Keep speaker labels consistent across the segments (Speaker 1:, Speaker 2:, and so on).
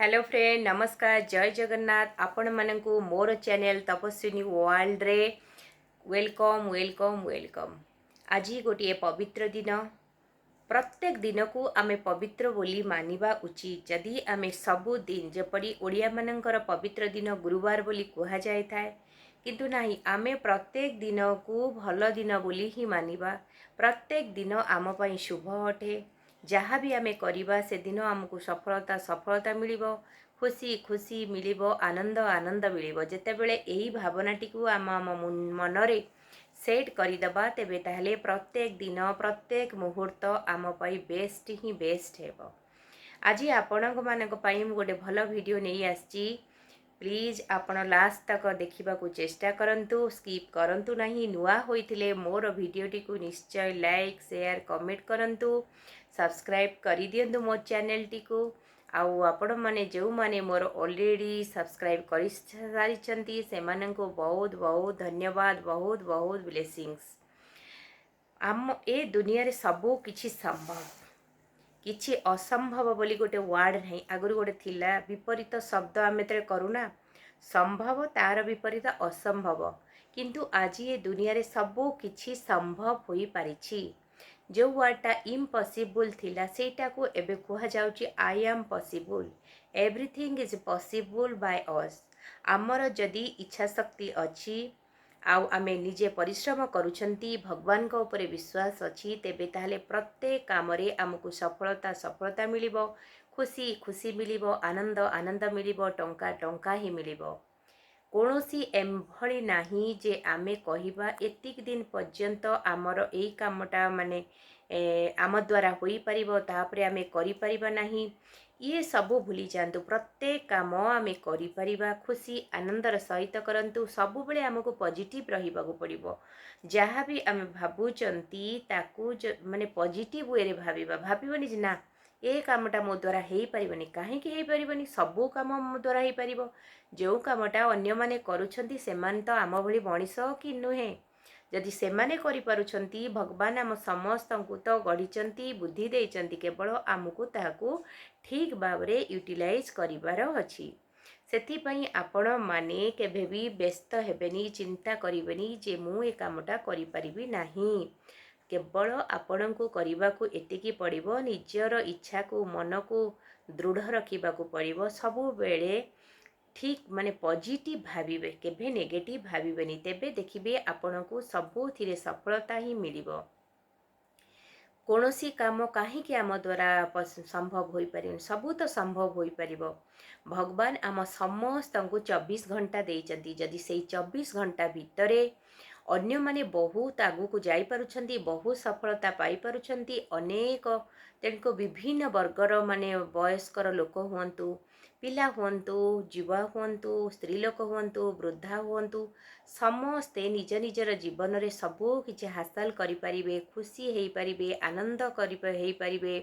Speaker 1: Hello friend, ନମସ୍କାର, ଜୟ ଜଗନ୍ନାଥ। ଆପଣମାନଙ୍କୁ ମୋର ଚ୍ୟାନେଲ୍ ତପସ୍ୱିନୀ ୱାର୍ଲଡରେ welcome, welcome, welcome. ଆଜି ଗୋଟିଏ ପବିତ୍ର ଦିନ। ପ୍ରତ୍ୟେକ ଦିନକୁ ଆମେ ପବିତ୍ର ବୋଲି ମାନିବା ଉଚିତ। ଯଦି ଆମେ ସବୁଦିନ, ଯେପରି ଓଡ଼ିଆମାନଙ୍କର ପବିତ୍ର ଦିନ ଗୁରୁବାର ବୋଲି କୁହାଯାଇଥାଏ, କିନ୍ତୁ ନାହିଁ, ଆମେ ପ୍ରତ୍ୟେକ ଦିନକୁ ଭଲ ଦିନ ବୋଲି ହିଁ ମାନିବା। ପ୍ରତ୍ୟେକ ଦିନ ଆମ ପାଇଁ ଶୁଭ ଅଟେ। ଯାହା ବି ଆମେ କରିବା, ସେଦିନ ଆମକୁ ସଫଳତା ସଫଳତା ମିଳିବ, ଖୁସି ଖୁସି ମିଳିବ, ଆନନ୍ଦ ଆନନ୍ଦ ମିଳିବ। ଯେତେବେଳେ ଏହି ଭାବନାଟିକୁ ଆମ ଆମ ମନରେ ସେଟ୍ କରିଦେବା, ତେବେ ତାହେଲେ ପ୍ରତ୍ୟେକ ଦିନ, ପ୍ରତ୍ୟେକ ମୁହୂର୍ତ୍ତ ଆମ ପାଇଁ ବେଷ୍ଟ ହିଁ ବେଷ୍ଟ ହେବ। ଆଜି ଆପଣଙ୍କମାନଙ୍କ ପାଇଁ ମୁଁ ଗୋଟେ ଭଲ ଭିଡ଼ିଓ ନେଇ ଆସିଛି। ପ୍ଲିଜ୍ ଆପଣ ଲାଷ୍ଟ ତକ ଦେଖିବାକୁ ଚେଷ୍ଟା କରନ୍ତୁ, ସ୍କିପ୍ କରନ୍ତୁ ନାହିଁ। ନୂଆ ହୋଇଥିଲେ ମୋର ଭିଡ଼ିଓଟିକୁ ନିଶ୍ଚୟ ଲାଇକ୍, ସେୟାର, କମେଣ୍ଟ କରନ୍ତୁ, ସବସ୍କ୍ରାଇବ୍ କରିଦିଅନ୍ତୁ ମୋ ଚ୍ୟାନେଲଟିକୁ। ଆଉ ଆପଣମାନେ ଯେଉଁମାନେ ମୋର ଅଲରେଡ଼ି ସବସ୍କ୍ରାଇବ୍ କରିସାରିଛନ୍ତି, ସେମାନଙ୍କୁ ବହୁତ ବହୁତ ଧନ୍ୟବାଦ, ବହୁତ ବହୁତ ବ୍ଲେସିଂସ୍। ଆମ ଏ ଦୁନିଆରେ ସବୁ କିଛି ସମ୍ଭବ। କିଛି ଅସମ୍ଭବ ବୋଲି ଗୋଟେ ୱାର୍ଡ଼ ନାହିଁ। ଆଗରୁ ଗୋଟେ ଥିଲା, ବିପରୀତ ଶବ୍ଦ ଆମେ ଯେତେବେଳେ କରୁନା, ସମ୍ଭବ ତାର ବିପରୀତ ଅସମ୍ଭବ। କିନ୍ତୁ ଆଜି ଏ ଦୁନିଆରେ ସବୁ କିଛି ସମ୍ଭବ ହୋଇପାରିଛି। ଯେଉଁ ୱାର୍ଡ଼ଟା ଇମ୍ପସିବୁଲ୍ ଥିଲା, ସେଇଟାକୁ ଏବେ କୁହାଯାଉଛି "I am possible"। Everything is possible by us. ଆମର ଯଦି ଇଚ୍ଛା ଶକ୍ତି ଅଛି ଆଉ ଆମେ ନିଜେ ପରିଶ୍ରମ କରୁଛନ୍ତି, ଭଗବାନଙ୍କ ଉପରେ ବିଶ୍ୱାସ ଅଛି, ତେବେ ତାହେଲେ ପ୍ରତ୍ୟେକ କାମରେ ଆମକୁ ସଫଳତା ସଫଳତା ମିଳିବ, ଖୁସି ଖୁସି ମିଳିବ, ଆନନ୍ଦ ଆନନ୍ଦ ମିଳିବ, ଟଙ୍କା ଟଙ୍କା ହିଁ ମିଳିବ। କୌଣସି ଏଭଳି ନାହିଁ ଯେ ଆମେ କହିବା ଏତିକି ଦିନ ପର୍ଯ୍ୟନ୍ତ ଆମର ଏଇ କାମଟା ମାନେ ଆମ ଦ୍ୱାରା ହୋଇପାରିବ, ତାପରେ ଆମେ କରିପାରିବା ନାହିଁ। ଇଏ ସବୁ ଭୁଲି ଯାଆନ୍ତୁ। ପ୍ରତ୍ୟେକ କାମ ଆମେ କରିପାରିବା। ଖୁସି ଆନନ୍ଦର ସହିତ କରନ୍ତୁ। ସବୁବେଳେ ଆମକୁ ପଜିଟିଭ୍ ରହିବାକୁ ପଡ଼ିବ। ଯାହା ବି ଆମେ ଭାବୁଛନ୍ତି, ତାକୁ ମାନେ ପଜିଟିଭ୍ ୱେରେ ଭାବିବା। ଭାବିବନି ଯେ ନା, ଏ କାମଟା ମୋ ଦ୍ୱାରା ହେଇପାରିବନି। କାହିଁକି ହେଇପାରିବନି? ସବୁ କାମ ମୋ ଦ୍ୱାରା ହେଇପାରିବ। ଯେଉଁ କାମଟା ଅନ୍ୟମାନେ କରୁଛନ୍ତି, ସେମାନେ ତ ଆମ ଭଳି ମଣିଷ କି ନୁହେଁ? ଯଦି ସେମାନେ କରିପାରୁଛନ୍ତି, ଭଗବାନ ଆମ ସମସ୍ତଙ୍କୁ ତ ଗଢ଼ିଛନ୍ତି, ବୁଦ୍ଧି ଦେଇଛନ୍ତି, କେବଳ ଆମକୁ ତାହାକୁ ଠିକ୍ ଭାବରେ ୟୁଟିଲାଇଜ୍ କରିବାର ଅଛି। ସେଥିପାଇଁ ଆପଣମାନେ କେବେ ବି ବ୍ୟସ୍ତ ହେବେନି, ଚିନ୍ତା କରିବେନି ଯେ ମୁଁ ଏ କାମଟା କରିପାରିବି ନାହିଁ। କେବଳ ଆପଣଙ୍କୁ କରିବାକୁ ଏତିକି ପଡ଼ିବ, ନିଜର ଇଚ୍ଛାକୁ, ମନକୁ ଦୃଢ଼ ରଖିବାକୁ ପଡ଼ିବ। ସବୁବେଳେ ଠିକ୍ ମାନେ ପଜିଟିଭ୍ ଭାବିବେ, କେବେ ନେଗେଟିଭ୍ ଭାବିବେନି। ତେବେ ଦେଖିବେ ଆପଣଙ୍କୁ ସବୁଥିରେ ସଫଳତା ହିଁ ମିଳିବ। କୌଣସି କାମ କାହିଁକି ଆମ ଦ୍ୱାରା ସମ୍ଭବ ହୋଇପାରିବନି? ସବୁ ତ ସମ୍ଭବ ହୋଇପାରିବ। ଭଗବାନ ଆମ ସମସ୍ତଙ୍କୁ 24 ଘଣ୍ଟା ଦେଇଛନ୍ତି। ଯଦି ସେଇ 24 ଘଣ୍ଟା ଭିତରେ ଅନ୍ୟମାନେ ବହୁତ ଆଗକୁ ଯାଇପାରୁଛନ୍ତି, ବହୁତ ସଫଳତା ପାଇପାରୁଛନ୍ତି, ଅନେକ ତେଣୁକ ବିଭିନ୍ନ ବର୍ଗର, ମାନେ ବୟସ୍କର ଲୋକ ହୁଅନ୍ତୁ, ପିଲା ହୁଅନ୍ତୁ, ଯୁବା ହୁଅନ୍ତୁ, ସ୍ତ୍ରୀ ଲୋକ ହୁଅନ୍ତୁ, ବୃଦ୍ଧା ହୁଅନ୍ତୁ, ସମସ୍ତେ ନିଜ ନିଜର ଜୀବନରେ ସବୁ କିଛି ହାସଲ କରିପାରିବେ, ଖୁସି ହେଇପାରିବେ, ଆନନ୍ଦ କରି ହେଇପାରିବେ।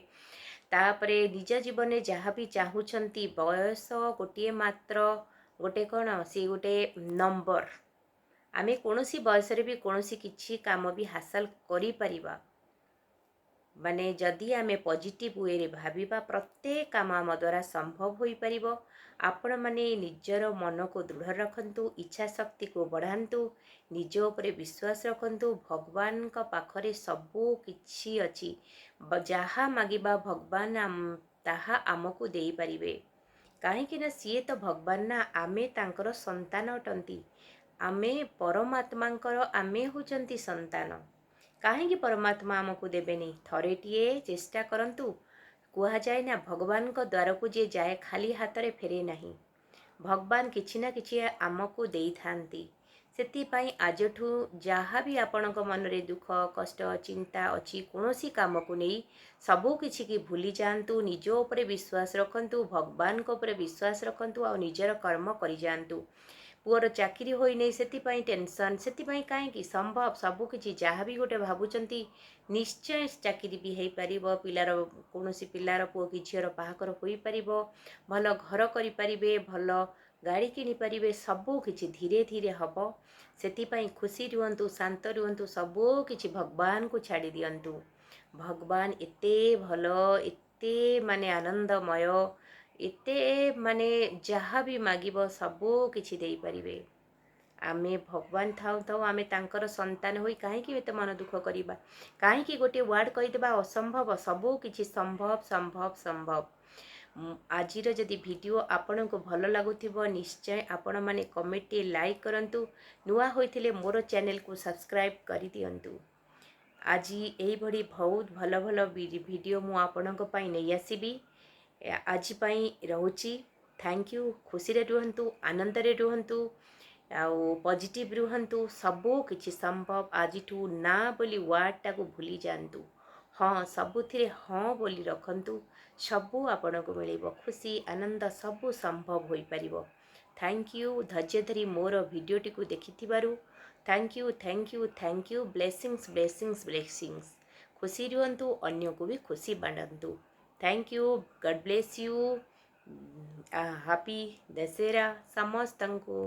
Speaker 1: ତାପରେ ନିଜ ଜୀବନରେ ଯାହା ବି ଚାହୁଁଛନ୍ତି। ବୟସ ଗୋଟିଏ ମାତ୍ର ଗୋଟେ କ'ଣ, ସିଏ ଗୋଟେ ନମ୍ବର। ଆମେ କୌଣସି ବୟସରେ ବି କୌଣସି କିଛି କାମ ବି ହାସଲ କରିପାରିବା। ମାନେ ଯଦି ଆମେ ପଜିଟିଭ୍ ୱେରେ ଭାବିବା, ପ୍ରତ୍ୟେକ କାମ ଆମ ଦ୍ୱାରା ସମ୍ଭବ ହୋଇପାରିବ। ଆପଣମାନେ ନିଜର ମନକୁ ଦୃଢ଼ ରଖନ୍ତୁ, ଇଚ୍ଛା ଶକ୍ତିକୁ ବଢ଼ାନ୍ତୁ, ନିଜ ଉପରେ ବିଶ୍ୱାସ ରଖନ୍ତୁ। ଭଗବାନଙ୍କ ପାଖରେ ସବୁ କିଛି ଅଛି। ଯାହା ମାଗିବା, ଭଗବାନ ତାହା ଆମକୁ ଦେଇପାରିବେ। କାହିଁକି ନା ସିଏ ତ ଭଗବାନ ନା, ଆମେ ତାଙ୍କର ସନ୍ତାନ ଅଟନ୍ତି। ଆମେ ପରମାତ୍ମାଙ୍କର, ଆମେ ହେଉଛନ୍ତି ସନ୍ତାନ। କାହିଁକି ପରମାତ୍ମା ଆମକୁ ଦେବେନି? ଥରେଟିଏ ଚେଷ୍ଟା କରନ୍ତୁ। କୁହାଯାଏ ନା, ଭଗବାନଙ୍କ ଦ୍ୱାରକୁ ଯିଏ ଯାଏ, ଖାଲି ହାତରେ ଫେରେ ନାହିଁ। ଭଗବାନ କିଛି ନା କିଛି ଆମକୁ ଦେଇଥାନ୍ତି। ସେଥିପାଇଁ ଆଜିଠୁ ଯାହା ବି ଆପଣଙ୍କ ମନରେ ଦୁଃଖ, କଷ୍ଟ, ଚିନ୍ତା ଅଛି କୌଣସି କାମକୁ ନେଇ, ସବୁ କିଛିକି ଭୁଲି ଯାଆନ୍ତୁ। ନିଜ ଉପରେ ବିଶ୍ୱାସ ରଖନ୍ତୁ, ଭଗବାନଙ୍କ ଉପରେ ବିଶ୍ୱାସ ରଖନ୍ତୁ ଆଉ ନିଜର କର୍ମ କରିଯାଆନ୍ତୁ। ପୁଅର ଚାକିରି ହୋଇନାହିଁ, ସେଥିପାଇଁ ଟେନସନ୍, ସେଥିପାଇଁ କାହିଁକି? ସମ୍ଭବ ସବୁକିଛି। ଯାହା ବି ଗୋଟେ ଭାବୁଛନ୍ତି, ନିଶ୍ଚୟ ଚାକିରି ବି ହେଇପାରିବ। ପିଲାର, କୌଣସି ପିଲାର, ପୁଅ କି ଝିଅର ବାହାଘର ହୋଇପାରିବ, ଭଲ ଘର କରିପାରିବେ, ଭଲ ଗାଡ଼ି କିଣିପାରିବେ। ସବୁ କିଛି ଧୀରେ ଧୀରେ ହେବ। ସେଥିପାଇଁ ଖୁସି ରୁହନ୍ତୁ, ଶାନ୍ତ ରୁହନ୍ତୁ, ସବୁ କିଛି ଭଗବାନଙ୍କୁ ଛାଡ଼ି ଦିଅନ୍ତୁ। ଭଗବାନ ଏତେ ଭଲ, ଏତେ ମାନେ ଆନନ୍ଦମୟ, ଏତେ ମାନେ ଯାହା ବି ମାଗିବ ସବୁ କିଛି ଦେଇପାରିବେ। ଆମେ ଭଗବାନ ଥାଉ ଥାଉ ଆମେ ତାଙ୍କର ସନ୍ତାନ ହୋଇ କାହିଁକି ଏତେ ମନ ଦୁଃଖ କରିବା? କାହିଁକି ଗୋଟିଏ ୱାର୍ଡ଼ କହିଦେବା ଅସମ୍ଭବ? ସବୁ କିଛି ସମ୍ଭବ, ସମ୍ଭବ, ସମ୍ଭବ। ଆଜିର ଯଦି ଭିଡ଼ିଓ ଆପଣଙ୍କୁ ଭଲ ଲାଗୁଥିବ, ନିଶ୍ଚୟ ଆପଣମାନେ କମେଣ୍ଟଟିଏ ଲାଇକ୍ କରନ୍ତୁ। ନୂଆ ହୋଇଥିଲେ ମୋର ଚ୍ୟାନେଲକୁ ସବସ୍କ୍ରାଇବ୍ କରିଦିଅନ୍ତୁ। ଆଜି ଏଇଭଳି ବହୁତ ଭଲ ଭଲ ଭିଡ଼ିଓ ମୁଁ ଆପଣଙ୍କ ପାଇଁ ନେଇ ଆସିବି। ଆଜି ପାଇଁ ରହୁଛି। Thank you. ଖୁସିରେ ରୁହନ୍ତୁ, ଆନନ୍ଦରେ ରୁହନ୍ତୁ ଆଉ ପଜିଟିଭ୍ ରୁହନ୍ତୁ। ସବୁ କିଛି ସମ୍ଭବ। ଆଜିଠୁ ନା ବୋଲି ୱାର୍ଡ଼ଟାକୁ ଭୁଲି ଯାଆନ୍ତୁ। ହଁ, ସବୁଥିରେ ହଁ ବୋଲି ରଖନ୍ତୁ। ସବୁ ଆପଣଙ୍କୁ ମିଳିବ, ଖୁସି, ଆନନ୍ଦ ସବୁ ସମ୍ଭବ ହୋଇପାରିବ। Thank you. ଧୈର୍ଯ୍ୟ ଧରି ମୋର ଭିଡ଼ିଓଟିକୁ ଦେଖିଥିବାରୁ thank you, thank you, thank you. Blessings, blessings, blessings. ଖୁସି ରୁହନ୍ତୁ, ଅନ୍ୟକୁ ବି ଖୁସି ବାଣ୍ଟନ୍ତୁ। Thank you. God bless you. Happy Dussehra ସମସ୍ତଙ୍କୁ।